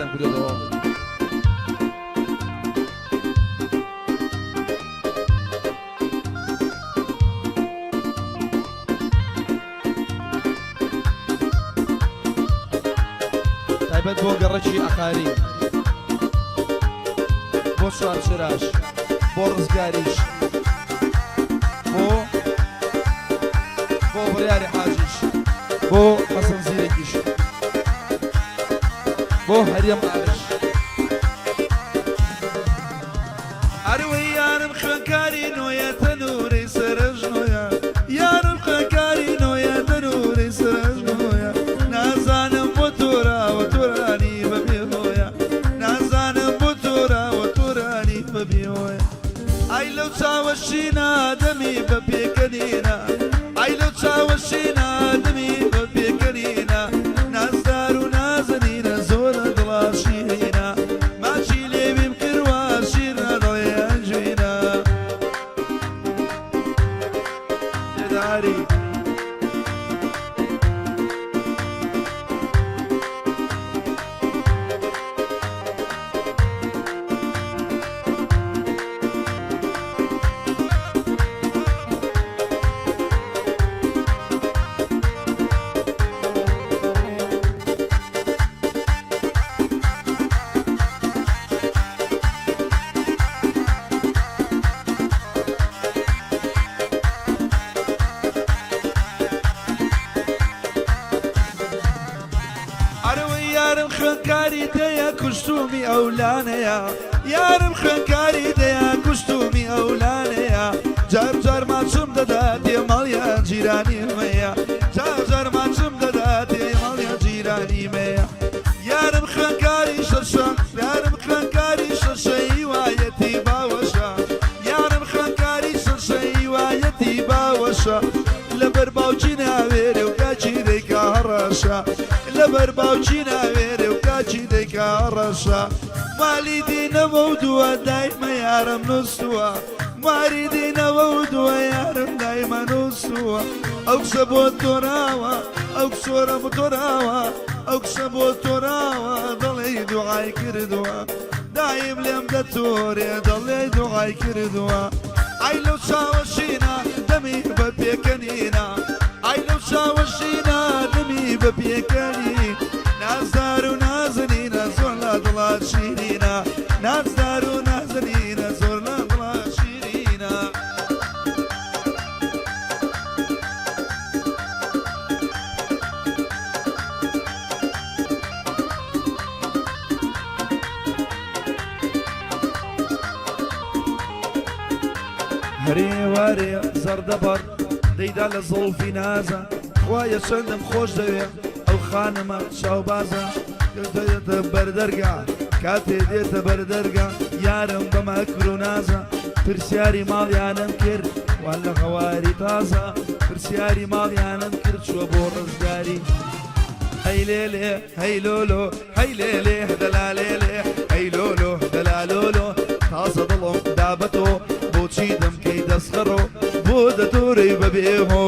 دووبارەم کردۆتەوە. تایبەت بۆ گەڕەکی ئەقاری، بۆ چوارچراش، بۆ ڕزگاریش، بۆ بۆ بڕیاری حاجیش، بۆ حەسەن زیرەکیش، بۆ هەرێم ئارش. ئەروەی یارم خوێنکاری نۆیە تەنورەی سەرەژنۆیە یارم خوێنکاری نۆیە تەنورەی سەرەژنۆیە نازانم بۆ تۆراوە تۆرانی بە بێهۆیە نازانم بۆ تۆراوە تۆرانی بە بێهۆیە ئای لەو چاوە شینە دەمی بە پێکەنینە ئای لەو چاوە شینە دەمی بە پێکەنینە نازدار و نازەنینە زۆرە دڵا شیرینە ماچی لێویم کردوە شیرنە دڵێ ئەنجوینە تێداری. ئەرەوەی یارم خوێندکاری دەیە کوشتومی ئەو لانەیە یارم خوێندکاری دەیە کوشتومی ئەو لانەیە جار جار ماچم دەداتێ ماڵیان جیرانی مەیە جار جار ماچم دەداتێ ماڵیان جیرانی مەیە یارم خوێندکاری شەشە یارم خوێندکاری شەشە هیوایەتی باوەشە یارم خوێندکاری شەشە هیوایەتی باوەشە لەبەر باوکی ناوێرێ و کاکی دەیکا هەڕەشە لەبەر باوکی ناوێرێ و کاکی دەیکا هەڕەشە مالی دینەوە و دووە دایمە یارم نووسووە ماری دینەوە و دووە یارم دایمە نووسووە ئەو کچە بۆ تۆراوە ئەو کچۆرە بۆ تۆراوە ئەو کچە بۆ تۆراوە دەڵێی دوعای کردووە دایم لێم دەتۆرێ دەڵێی دوعای کردووە ئای لەو چاوە شینە دەمی بە پێکەنینە ئای لەو چاوە شینە دەمی بە پێکەنی نازدار و نازنینە زۆر لە دڵا شیرینە نازدار و نازنینە زۆر لە دڵا شیرینە. هەرێ وارێ زەردەبەڕ دەیدا لە زوڵفی نازە خوایە چەندم خۆش دەوێ ئەو خانمە چاوبازە دێتە بەردەرگا کاتێ دێتە بەردەرگا یارم بە مەکر و نازە پرسیاری ماڵیانم کرد وان لە هەواری تازە پرسیاری ماڵیانم کرد چوە بۆ ڕزگاری هەی لێلێ هەی لۆلۆ هەی لێلێ دەلالێلێ هەی لۆلۆ دەلالۆلۆ تازە دڵم دا بە تۆ بۆچی دەمکەی دەستخەڕۆ بۆ دەتۆرەی بەبێ هۆ.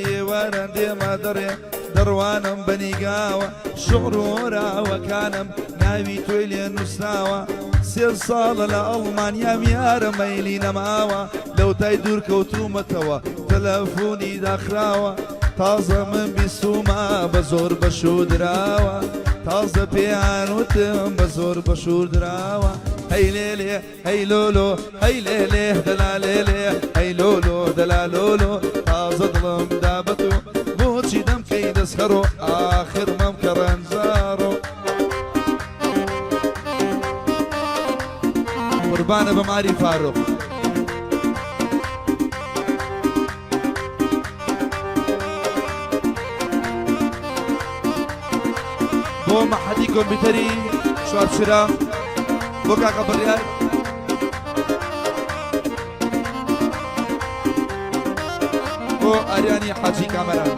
ئێواران دێمە دەڕێ دەڕوانم بە نیگاوە شعر و هۆراوەکانم ناوی تۆی لێ نووسراوە سێ ساڵە لە ئەڵمانیام یارە مەیلی نەماوە لەوتای دوور کەوتوومەتەوە تەلەفۆنی داخراوە تازە من بیستوومە بە زۆر بە شوو دراوە تازە پێیان وتم بە زۆر بە شوور دراوە هەی لێلێ هەی لۆلۆ هەی لێلێ دەلالێلێ هەی لۆلۆ دەلالۆلۆ تازە دڵم دا بە تۆ بۆچی دەمکەی دەستخەڕۆ ئاخر مەمکە ڕەنجاڕۆ قوربانە بە ماری فاروق. بۆ مەحەدی کۆمپیوتەری چوارچرا بۆ کاکە بڕیار بۆ ئاریانی حاجی کامەران.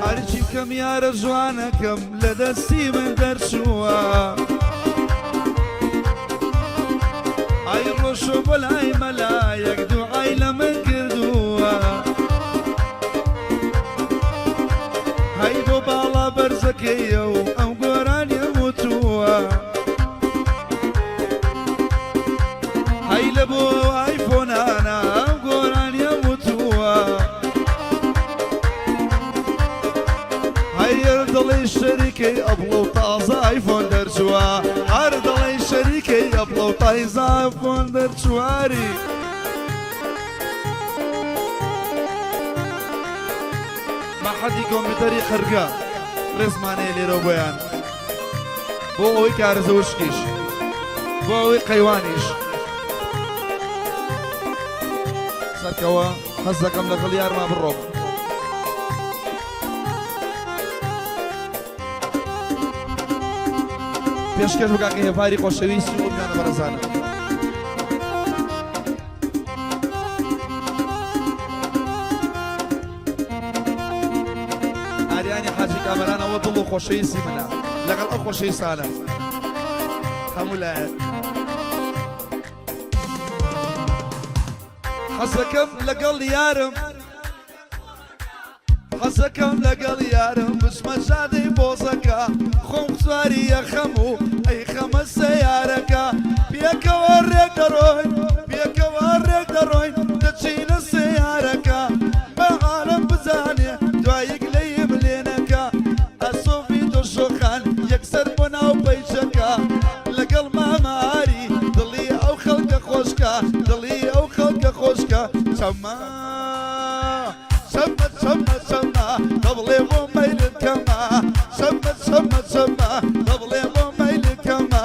هەرچی بکەم یارە جوانەکەم لە دەستی من دەرچووە ئای ڕۆشۆ بۆ لای مەلایەک دوعای لە من کردووە هەی بۆ باڵا بەرزەکەیە و ئەم گۆرانیە وتووە هەی لە بۆ ئایفۆنانە ئەم گۆرانیە وتووە هەر دڵی شەریکەی ئەپڵ و تازە ئایفۆن دەرچووە هەر دڵی شەریکەی ئەپڵ و تایزە ئایفۆن دەرچواری مەحەدی کۆمپیوتەری قرگە ڕێزمانەیە لێرە بۆیان بۆ ئەوەی کارزە وشکیش بۆ ئەوەی قەیوانیش سەرکەوە حەز دەکەم لەگەڵ یارما بڕۆم. پێشکەش بە کاکە هێڤاری خۆشەویست و میانە بەڕێزانە. ئاریانی حاجی کامەران ئەوە دڵ و خۆشەویستی منە لەگەڵ ئەو خۆشەویستانە هەموو لایەک. حەزەکەم لەگەڵ یارم حەزەکەم لەگەڵ یارم بچمە جادەی بۆزەکە خۆم سواری یەخەم و ئەی خەمە سەیارەکە پێکەوە ڕێک دەڕۆین پێکەوە ڕێک دەڕۆین دەچینە سەیارەکە بە عالەم بزانێ دوایەک لێیم لێنەکە ئەسۆفی دۆشۆخان یەکسەر بۆ ناو پەیچەکە لەگەڵ مامە ئاری دڵی ئەو خەڵکە خۆشکە دڵی ئەو خەڵکە خۆشکە چەمە چەمە چەمە چەمە دەبڵێ بۆ مەیلت کەمە چەمە چەمە چەمە دەبڵێ بۆ مەیلت کەمە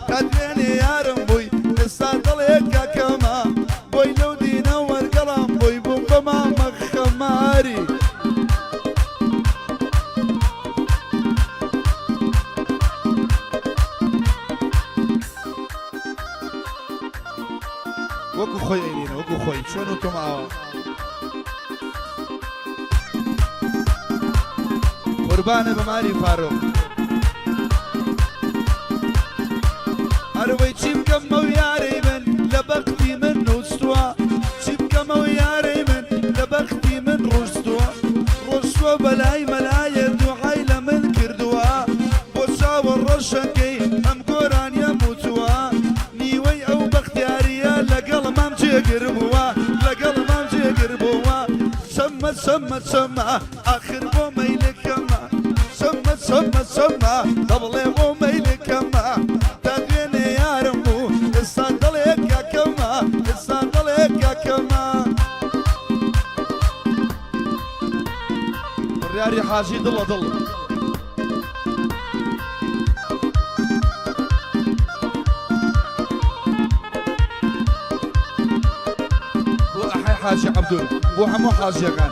تا دوێنێ یارم بووی ئێستا دڵێ کاکەمە بۆی لەو دینە وەرگەڕام بۆی بووم بە مامە خەماری. وەکو خۆی ئەیلینە وەکو خۆی چۆن و تۆم ئاوا قوربانە بە ماری فاروق ئەروەی چی بکەم ئەو یارەی من لە بەختی من نووسووە چی بکەم ئەو یارەی من لە بەختی من ڕۆشتووە ڕۆشتووە بەلای مەلایە دوعای لە من کردووە بۆ چاوە ڕەشەکەی ئەم گۆرانیەم وتووە نیوەی ئەو بەختیاریە لەگەڵ مام جێگر بووە لەگەڵ مام جێگر بووە چەمە چەمە چەمە ئاخر بۆ مەیلەکەمە چەمە چەمە چەمە دەبڵێ بۆ مەیلەکەمە تا دوێنێ یارم بوو ئێستا دەڵێ کاکەمە ئێستا دەڵێ کاکەمە بڕیاری حاجی دڵە دڵ. بۆ ئەحەی حاجی عەبدول بۆ هەموو حاجیەکان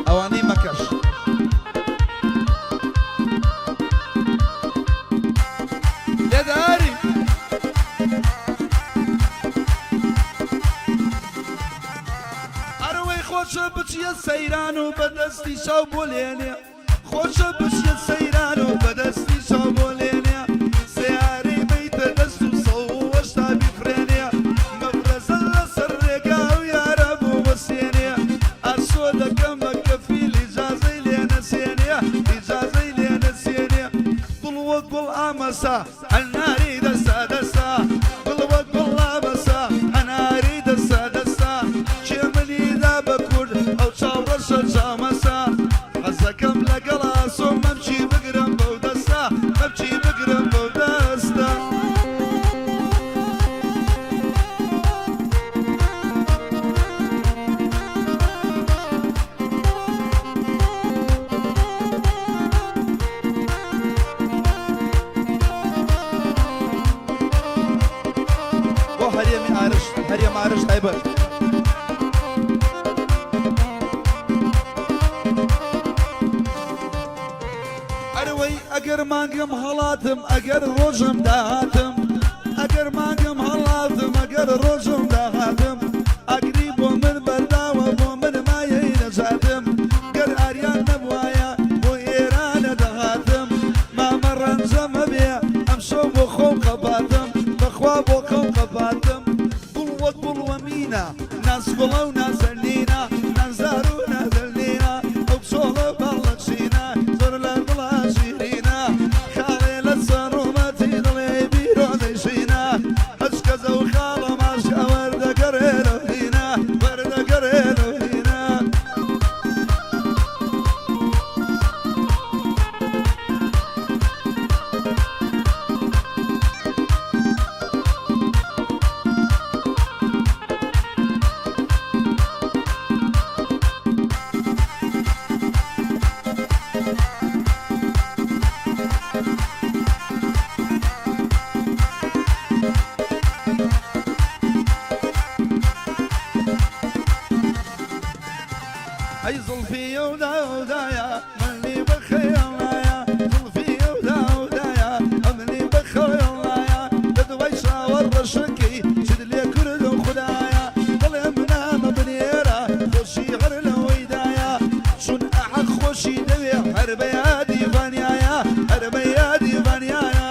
ئەوانەی مەکەش. لێداری. ئەرەوەی خۆشە بچیە سەیران و بەدەستی چاو بۆ لێنێ خۆشە بچیە سەیران و بەدەستی چاو بۆ لێنێ سەیارەی بەیتە دەست و سەوەشتا بیفرێنێ مەفرەزە لەسەر ڕێگا و یارە بۆ وەسێنێ ئاسۆ دەکەم بە کەفیل ئیجازەی لێ نەسێنێ ئیجازەی لێ نەسێنێ گوڵ وەک گوڵ ئامەسا هەناری دەسە دەسە گوڵ وەک گوڵ ئامەسا هەناری دەسە دەسە کێ منی دا بە کورد ئەو چاو ڕەشە چاومەسە حەزەکەم لەگەڵ ئاسۆ مەمکی بگرم بەو دەستە مەمکی بگرم بەو دەستە. تایبەت. ئەروەی ئەگەر مانگم هەڵاتم ئەگەر ڕۆژم داهاتم ئەگەر مانگم هەڵاتم ئەگەر ڕۆژم داهاتم ئاگری بۆ من بەرداوە بۆ من مایەی نەجاتم گەر ئاریان نەبوایە بۆ ئێرانە دەهاتم مامە ڕەنجە مەبێ ئەمشەو بۆ خۆم قەپاتم بەخوا بۆ خۆم قەپاتم گوڵ وەک گوڵ وەمینە نازگوڵە و نازەنینە نازدار و نازەلینە ئەو کچۆڵە باڵەچینە زۆر لە دڵا شیرینە خاڵێ لە سەر ڕوومەتی دڵێ بیرۆ دەیشینە هەچ کەس ئەو خاڵە ماشکا وەردەگەڕێ لەو هینە وەردەگەڕێ لەو هینە. ئەی زوڵفی ئەودا ئەودایە منی بە خەیاڵایە زوڵفی ئەودا ئەودایە ئەمنی بە خەیاڵایە لە دوای چاوە ڕەشەکەی چت لێ کردم خودایە دڵێ منامە بنێرە خۆشی هەر لەوەیدایە چون ئەحەق خۆشی دەوێ هەر بە یادی ڤانیایە هەر بە یادی ڤانیایە.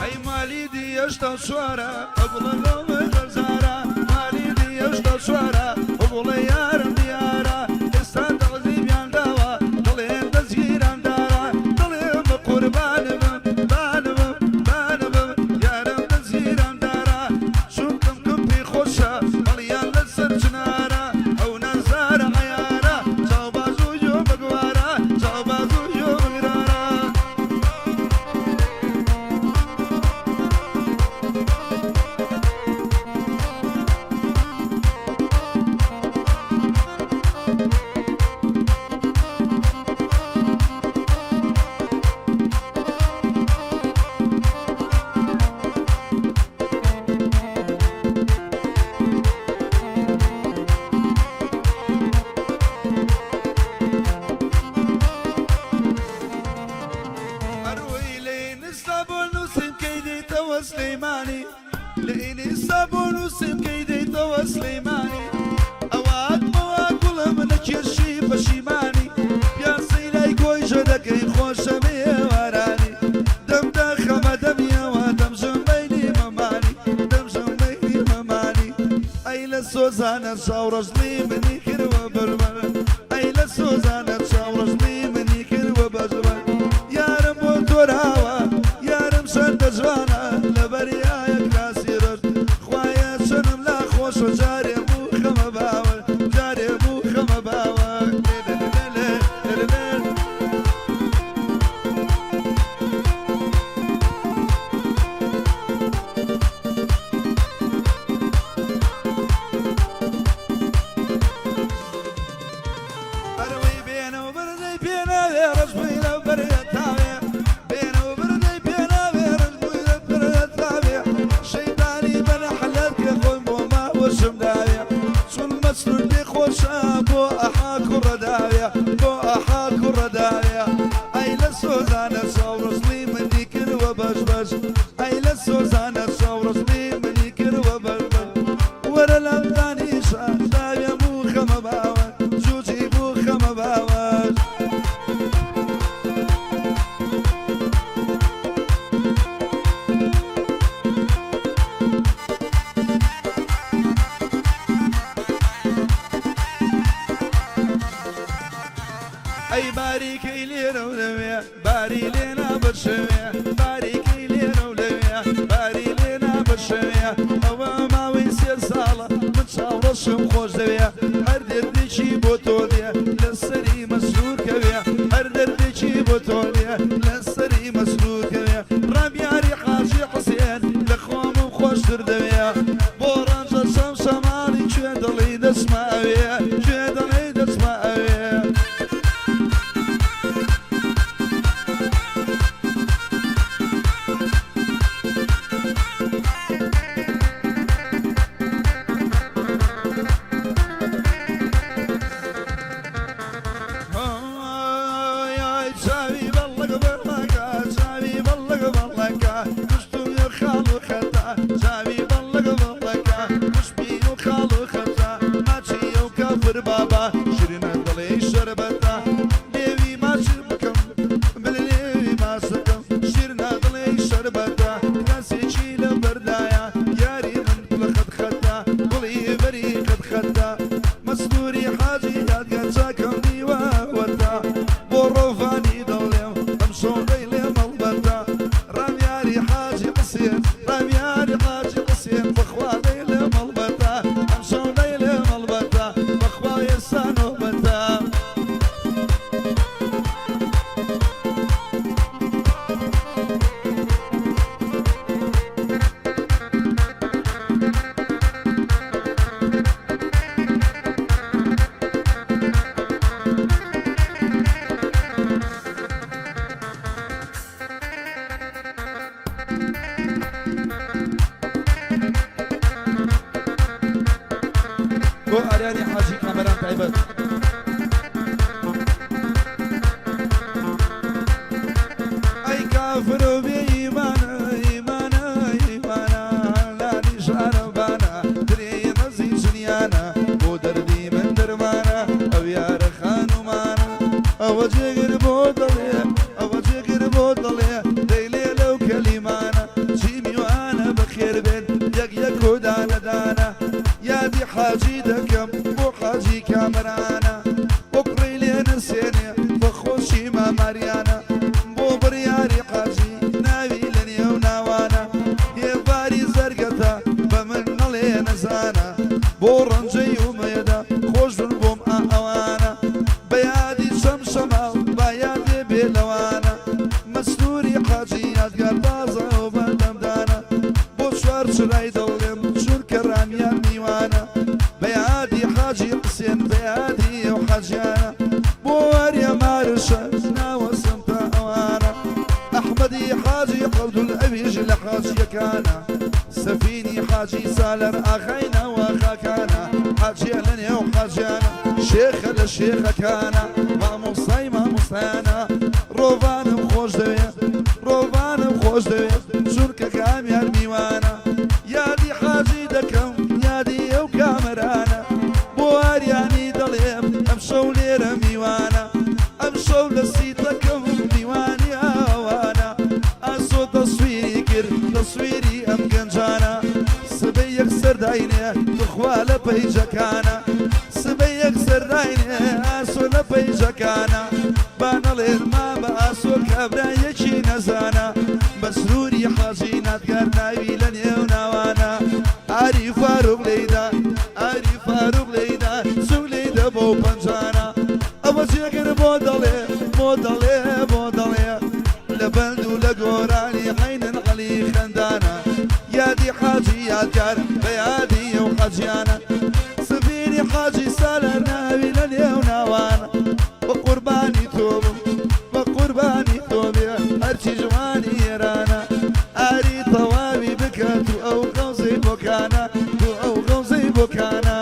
ئەی مالیدی هێشتا چوارە ئەگوڵە لۆمە دەزارە مالیدی هێشتا چوارە ئەگوڵە یارم دیارە ئێستا تەعزیبیان داوە دڵێن دەستگیران دارە دڵێ بە قوربانم بانم بانم یارم دەستگیران دارە چونکم کم پێی خۆشە بەڵیان لەسەر چنارە ئەو نازارە عەیارە چاو بازوو یۆ بەگوارە چاو بازوو یۆ بگرارە. ئەروەی لە ئینستا بۆ نووسیم کەی دێیتەوە سلەیمانی لە ئینستا بۆ نووسیم کەی دێیتەوە سلەیمانی ئەواتمەوە گوڵم لە کێشی پەشیمانی پیاسەی لای گۆیژە دەکەی خۆشە مێوارانی دەم دەخەمە دەمیەوە دەمژم بەینی مەمانی دەمژم بەینی مەمانی ئەی لە سۆزانە چاوڕەشڵی منی کردوە بەربەر ئەی لە سۆزانە چاوڕەشڵی منی کردوە بەربەر یارم بۆ تۆراوە یارم چەندە جوانە لەبەریایە کراسی ڕەش خوایە چەنم لا خۆشە جارێ بوو خەمە باوە جارێ بوو خەمە باوە. ئەرەوەی بێنە و بردەی پێناوێ ڕەش بووی لە بەرێتاوێ بێنە و بردەی پێناوێ ڕەش بووی لە بەرێتاوێ شەیتانی بەنەحلەت کە خۆم بۆ ماوەشم داوێ چون مەسرور پێ خۆشە بۆ ئەحا کوڕەداوێ بۆ ئەحا کوڕەداوێ ئەی لە سۆزانە چاوڕەشڵی منی کردوە بەش بەش ئەی لە سۆزانە چاوڕەشڵی منی کردوە بەش بەش وەرە لام دانیشە داوێ بوو خەمە باوە جوجی بوو خەمە باوە. ئەی با باریکەی لێرە و لەوێ باری لێ نابەشەوێ باریکەی لێرە و لەوێ باری لێ نابەشەوێ ئەوە ماوەی سێ ساڵە من چاوڕەشم خۆش دەوێ هەر دەردێکی بۆ تۆ دێ لەسەری مەسرور کەوێ هەر دەردێکی بۆ تۆ دێ لەسەری مەسرور کەوێ ڕامیاری حاجی حسێن لە خۆمم خۆشتر دەوێ بۆ ڕەنجە شەمشەماڵی کوێ دڵی دەچمە ئەوێ کوێ دڵی دەچمە ئەوێ. ئای چاوی بەڵک بەڵەکە چاوی بەڵک بەڵەکە کوشتم و خاڵ و خەتا چاوی بەڵک بەڵەکە کوشتی و خاڵ و خەتا ماچی و کافر بابا شیرینە دڵی شەربەتە لێوی ماچ بکەم بلێوی ماسەکەم شیرنە دڵی شەربەتە کراسێکی لە بەردایە یاری من گوڵە خەت خەتە گوڵی بەری خەت خەتە مەسنووری حاجی یادگار چاکم دیوە وەتا بۆ ڕۆڤانی دەڵێم ئەمشەو دەیڵێم ئەڵبەتە ڕامیاری حاجی حسێن ڕامیاری حاجی حسێن بەخوا دەیڵێم ئەڵبەتە ئەمشەو دەیڵێم ئەڵبەتە بەخوا ئێستا نۆبەتە. بۆ ئاریانی حاجی کامەران تایبەت. ئەی کافر و بێ ئیمانە ئیمانە ئیمانە لانی شارەبانە ترێ ڕەزی ژنیانە بۆ دەردی من دەرمانە ئەو یارە خانومانە ئەوە جێگر بۆ دەڵێ ئەوە جێگر بۆ دەڵێ دەیلێ لەو کەلیمانە چی میوانە بەخێر بێن یەک یەک و دانە دانە یادی حاجی دەکەم بۆ حاجی کامەرانە بۆ کوڕی لێ نەسێنێ بە خۆشی ماماریانە بۆ بڕیاری حاجی ناوی لە نێو ناوانە هێڤاری زەرگەتە بە من نەڵێ نەزانە بۆ ڕەنجەی ئومێدە خۆش بن بۆم ئا ئەوانە بە یادی شەمشەماڵ با یادێ بێ لەوانە مەسروری حاجی یادگار تازە و بەردەمدانە بۆ چوار چرای دەڵێم چونکە ڕامیان میوانە بە یادی حاجی حسێن بە یادی ئەو حاجیانە بۆ وەریە مارشە ناوەسم تا ئەوانە ئەحمەدی حاجی عەبدول ئەویش لە حاجیەکانە سەفینی حاجی سالەر ئاغای ناوە خاکانە حاجیە لە نێو حاجیانە شێخە لە شێخەکانە مامۆستای مامۆستایانە ڕۆڤانم خۆش دەوێ ڕۆڤانم خۆش دەوێ چونکە کامیار میوانە یادی حاجی دەکەم یادی ئەو کامەرانە بۆ ئاریانی دەڵێم ئەمشەو لێرە میوانە ئەمشەو لە سیتەکەم میوانی ئاوانە ئاسۆ تەسویری کرد تەسویری ئەم گەنجانە سبەی یەکسەر داینێ توخوا لە پەیجەکانە سبەی یەکسەر داینێ ئاسۆ لە پەیجەکانە با نەڵێن مامە ئاسۆ کابرایەکی نەزانە مەسروری حاجی نادگار ناوی لە نێو ناوانە ئاری فاروق لێیدا ئاری فاروق لێیدا سوک لێیدا بەو پەنجانە ئەوە جێگر بۆ دەڵێ بۆ دەڵێ بۆ دەڵێ لە بەند و لە گۆرانی عەینن عەلی خەندانە یادی حاجی یادگار بە یادی ئەو حاجیانە سڤینی حاجی سالار ناوی لە نێو ناوانە بە قوربانی تۆ بم بە قوربانی تۆ بێ هەرچی جوانی ئێرانە ئاری تەواوی بکە تو ئەو غەوزەی بۆکانە تو ئەو غەوزەی بۆکانە.